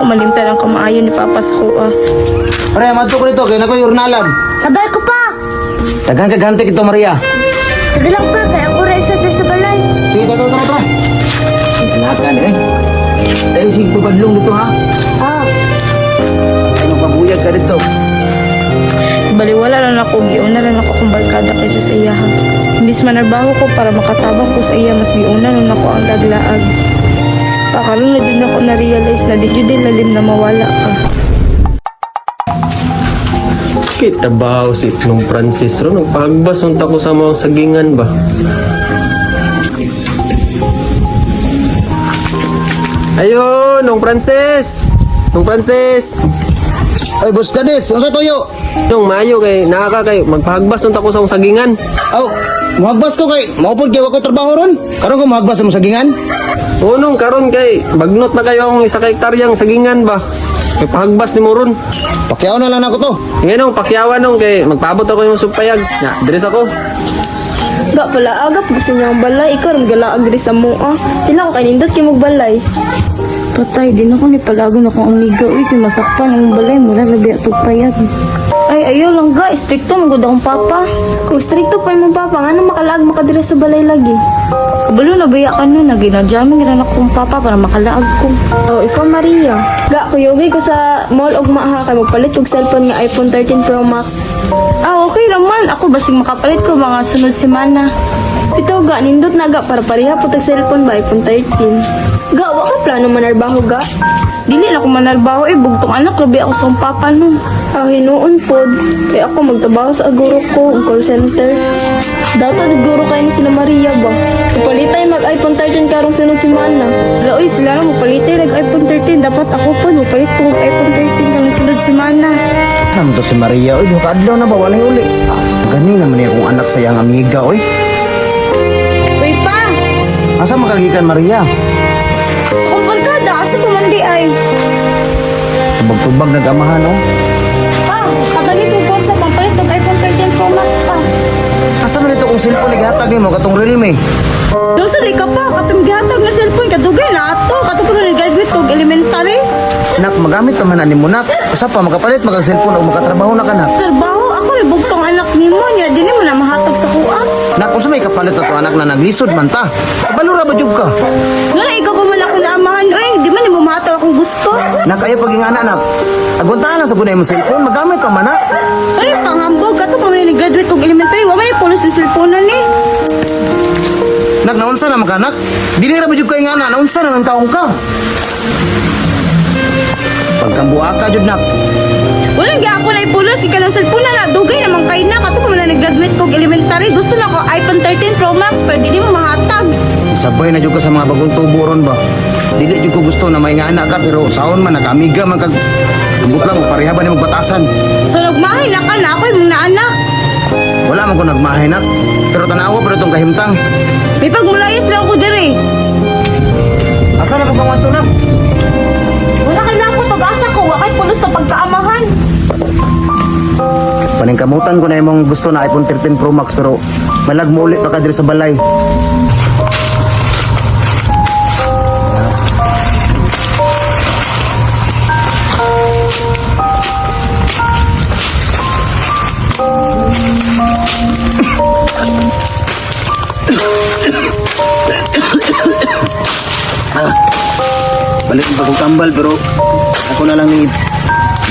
na ako malimtan ang kamaayo ni Papa sa kuha. Pre, madto ko dito kay nako yurnalan. Sabay ko pa. Daghan kag hantik ito, Maria. Sige lang pa, kaya ako rin sa sa balay. Sige, tara, tara, tara. Ang anakan eh. Eh, sige, pabadlong dito ha. Ah, Ay, magpabuyag ka dito. Baliwala lang ako, giuna lang ako kung barkada kaysa sa iya ha. Imbis manarbaho ko para makatabang ko sa iya, mas giuna lang ako ang laglaag. Pakaroon na din ako na-realize na di jud din lalim na mawala ka. Kita ba si nung Francis ro nagpahagbas unta ko sa mga sagingan ba. Ayun, nung Francis. Nung Francis. Ay, boss Gades, unsa tuyo? Nung mayo kay naa ka kay magpahagbas unta ko sa akong sagingan. Aw, muhagbas ko kay maupod kay wa ko trabaho ron. Karon ko muhagbas sa sagingan. O nung karon kay bagnot na kayo akong isa ka hektaryang sagingan ba. Kay pahagbas nimo ron. Pakyaw na lang ako to. Ngayon nung pakyawan nung kay magpaabot ako yung supayag. Na, dres ako. Ga pala agap gusto niya ang balay, ikaw ram galaag diri sa mua. Pila ko kay nindot kay balay. Patay, din ako ni palagon akong amiga. Uy, kay masakpan ang balay, mura labi atong payag. Ay, ayaw lang ga, stricto magud akong papa. Kung strikto pa imong papa, ngano makalaag makadiri sa balay lagi? Kabalo na baya ka nun, naginajamin gina na akong papa para makalaag ko. Oh, ikaw Maria. Ga kuyogay ko sa mall og maaha kay magpalit kog cellphone nga iPhone 13 Pro Max. Ah, okay raman. Ako basig makapalit ko mga sunod semana. Bitaw ga nindot na ga para pareha po tag cellphone ba iPhone 13. Ga wa ka plano manarbaho ga? Dili na ako manarbaho eh, bugtong anak, labi ako sa akong papa nun. Ah, hinuon pod. Kay ako magtrabaho sa aguro ko, ang call center. Dato guro kay ni sila Maria ba. Palitay mag iPhone 13 karong sunod semana. Laoy, sila na mapalitay nag iPhone 13. Dapat ako po, mapalit ko og iPhone 13 karong sunod semana. Naman to si Maria, oy, duha ka adlaw na ba walay uli. Gani naman niya akong anak sa iyang amiga, oy. Uy pa! Asa makagikan Maria? Sa akong barkada, asa pa man di ay? Tubag-tubag nag-amahan, oh. Pa, katagi kong kwarta, pampalit og iPhone 13 Pro Max pa. Asa man ito kung cellphone naghatag nimo katong Realme? Doon sa di ka pa, katong gihatag nga cellphone, kadugay na ato. Katong ko na nag-graduate og elementary. Nak, magamit pa man ani mo nak. Usa pa makapalit magag cellphone o makatrabaho na ka nak. Trabaho, ako rin bugtong anak nimo niya, dili mo na mahatag sa kuha. Nak, unsa may kapalit na to anak na naglisod man ta? Kabalo ra ba jud ka? Nga ikaw pa man ako naamahan, oy, di man nimo mahatag akong gusto. Nak, ayo paging anak nak. Aguntahan lang sa gunay mo cellphone, magamit pa man nak. Ay, panghambog, kato pa man nag-graduate og elementary, wa may pulos ni cellphone na ni. Nak, naunsa na makanak? Dili ra ba jud kay nga anak, naunsa na ng taong ka? Pagkambuha ka jud nak. Wala gyapon na ipulos, ikaw lang cellphone na dugay naman kay na kato pa man nag-graduate og elementary, gusto na ko iPhone 13 Pro Max pero dili mo mahatag. Sabay na jud ka sa mga bagong tubo ron ba. Dili jud ko gusto na may nga anak ka pero saon man nakaamiga man kag Tubot lang mo pareha ba nimo batasan. So nagmahay na ka na ako imong naanak. Wala man ko nagmahay nak. Pero tanawa pero tong kahimtang. May pagmulayas lang ako diri. Asa na ko bang wanto nak? Wala kay napot og asa ko, wa kay pulos sa pagkaamahan. Paningkamutan ko na imong gusto na iPhone 13 Pro Max pero malag mo ulit pa ka diri sa balay. Balik pa kong tambal pero ako na lang ni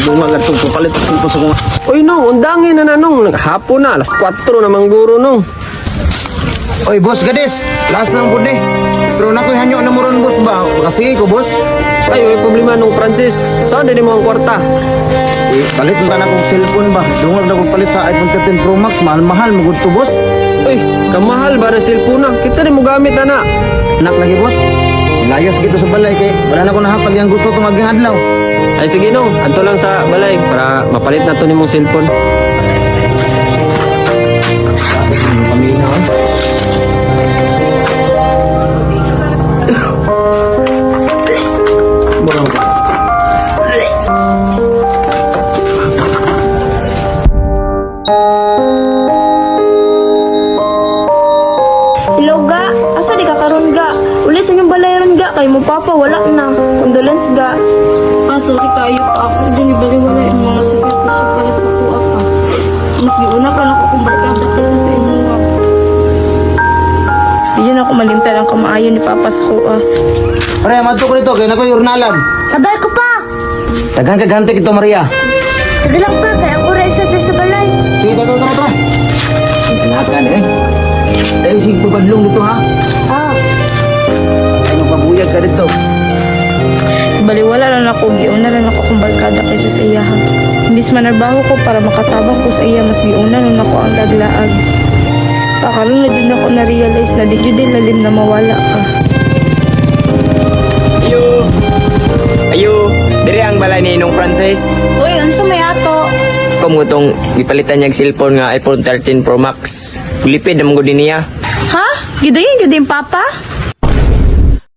bunga ngadtong papalit ko sa kong Uy nung, undangin na na nung. Hapon na, alas 4 na mangguro nung. Oy, boss Gades, last lang pud eh. Pero nakoy hanyo na mo ron, boss ba? Kasi ko, boss. Ay, may problema nung Francis. Saan din mo ang kwarta? Eh, palit na akong cellphone ba? Dungag na kong palit sa iPhone 13 Pro Max, mahal-mahal magud to, boss. Uy, kamahal ba na cellphone na? Kitsa din mo gamit na na. Anak lagi, boss. Layas gito sa balay kay wala na ko nahatag yang gusto tong aging adlaw. Ay sige nung, adto lang sa balay para mapalit na to nimong cellphone. Paminaw. Hello ga, asa di ka karon ga? Uli sa inyong balay ron ga kay mo papa wala na. Condolence ga. Ah, Sorry kayo pa ako. Diyan ibaliwala yung mga sakripisyo para sa kuha pa. Mas giuna pa nako kung barkada kaysa sa imuha. Di yun ako malimtan ang kamaayo ni Papa sa kuha. Maria, madto ko dito kay nako yurnalan. Sabay ko pa. Daghan kag hantik ito, Maria. Sige lang pa kay ako ra isa sa balay. Sige, tara, tara, tara. Ang anakan eh. Eh, sige, pabadlong dito ha. Ah, Ay, magpabuyag ka dito. Baliwala lang ako, giuna lang ako kung barkada kaysa sa iya ha. Imbis manarbaho ko para makatabang ko sa iya, mas giuna lang ako ang laglaag. Pakaroon na din ako na-realize na di jud lalim na mawala ka. Ayo. Ayo. Dire ang balay ni Inong Francis. Uy, unsa may ato? Kumutong gipalitan niya og cellphone nga iPhone 13 Pro Max. Lipid naman gud niya. Ha? Gidayon gid yung papa?